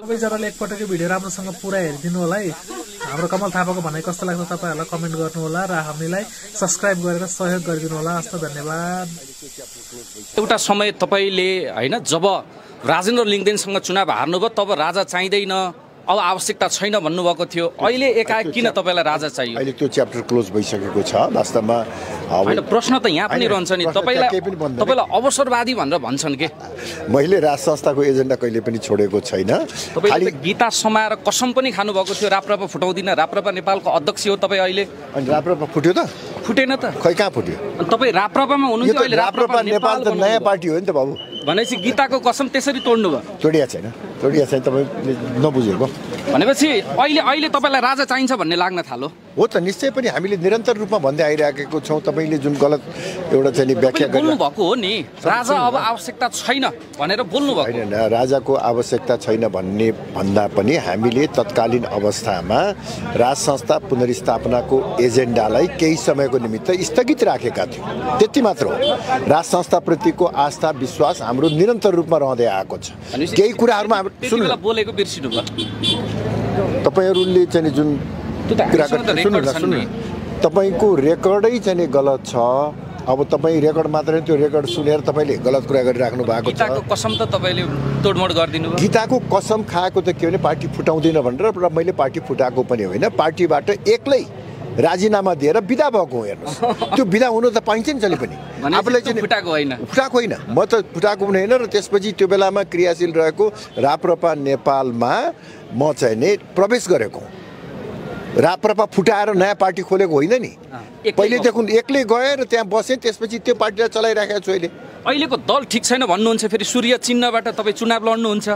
सबैजनाले एकपटक भिडियो राम्रोसँग पुरा हेरिदिनु होला है। हाम्रो कमल थापाको भनाइ कस्तो लाग्छ तपाईहरुलाई कमेन्ट गर्नु होला र हामीलाई सब्स्क्राइब गरेर सहयोग गरिदिनु होला। हस्त धन्यवाद। एउटा समय तपाईले हैन जब राजेन्द्र लिङ्गदेनसँग चुनाव हार्नुभयो तब राजा चाहिँदैन, अब आवश्यकता छैन भन्नुभएको थियो। अहिले एकाएक किन तपाईलाई राजा चाहियो? अहिले त्यो च्याप्टर क्लोज भइसकेको छ वास्तवमा। हैन प्रश्न त यहाँ पनि रहन्छ नि, तपाईलाई अवसरवादी भनेर भन्छन् के? मैले राज संस्थाको एजेन्डा कहिले पनि छोडेको छैन। तपाईले गीता समाएर कसम पनि खानु भएको थियो राप्रपा फुटाउँदिन। राप्रपा नेपालको अध्यक्ष हो तपाई अहिले। अनि राप्रपा फुट्यो त? फुटेन त। खै कहाँ फुट्यो? अनि तपाई राप्रपामा हुनुहुन्थ्यो, अहिले राप्रपा नेपाल त नयाँ पार्टी हो नि त बाबु। भनेपछि गीताको कसम त्यसरी तोड्नु भयो? तोडिया छैन तपाईले नबुझेको। भनेपछि अहिले तपाईलाई राजा चाहिन्छ भन्ने लाग्न थालो हो त। निश्चय पनि हामीले निरन्तर रूपमा भन्दै आइरहेको छौँ। तपाईले जुन गलत एउटा चाहिँ व्याख्या बोल्नु भएको हो नि, राजा अब आवश्यकता छैन भनेर बोल्नु भएको हैन। राजाको आवश्यकता छैन भन्ने भन्दा पनि हामीले तत्कालीन अवस्थामा राज संस्था पुनर्स्थापनाको एजेन्डालाई केही समयको निमित्त स्थगित राखेका थियौँ, त्यति मात्र हो। राज संस्थाप्रतिको आस्था विश्वास हाम्रो निरन्तर रूपमा रहँदै आएको छ। केही कुराहरुमा सुन्नु बोलेको बिर्सिनु भयो तपाईहरुले चाहिँ जुन तपाईको रेकर्डै चाहिँ गलत छ। अब तपाई रेकर्ड मात्रै त्यो रेकर्ड सुनेर तपाईले गलत कुरा गरिराख्नु भएको छ। गीताको कसम त तपाईले तोडमोड गर्दिनु भयो। गीताको कसम खाएको त के भने पार्टी फुटाउँदिन भनेर, र मैले पार्टी फुटाएको पनि होइन। पार्टीबाट एक्लै राजीनामा दिएर बिदा भएको हो। हेर्नुस् त्यो बिदा हुनु त पाइन्छ नि जहिले पनि। आफूलाई चाहिँ फुटाएको होइन, म त फुटाएको पनि होइन। र त्यसपछि त्यो बेलामा क्रियाशील रहेको राप्रपा नेपालमा म चाहिँ नि प्रवेश गरेको। राप्रपा फुटाएर नयाँ पार्टी खोलेको होइन नि। पहिलेदेखि एक्लै गए र त्यहाँ बसेँ, त्यसपछि त्यो पार्टीलाई चलाइराखेको छु। अहिलेको दल ठिक छैन भन्नुहुन्छ, फेरि सूर्य चिन्हबाट तपाईँ चुनाव लड्नुहुन्छ।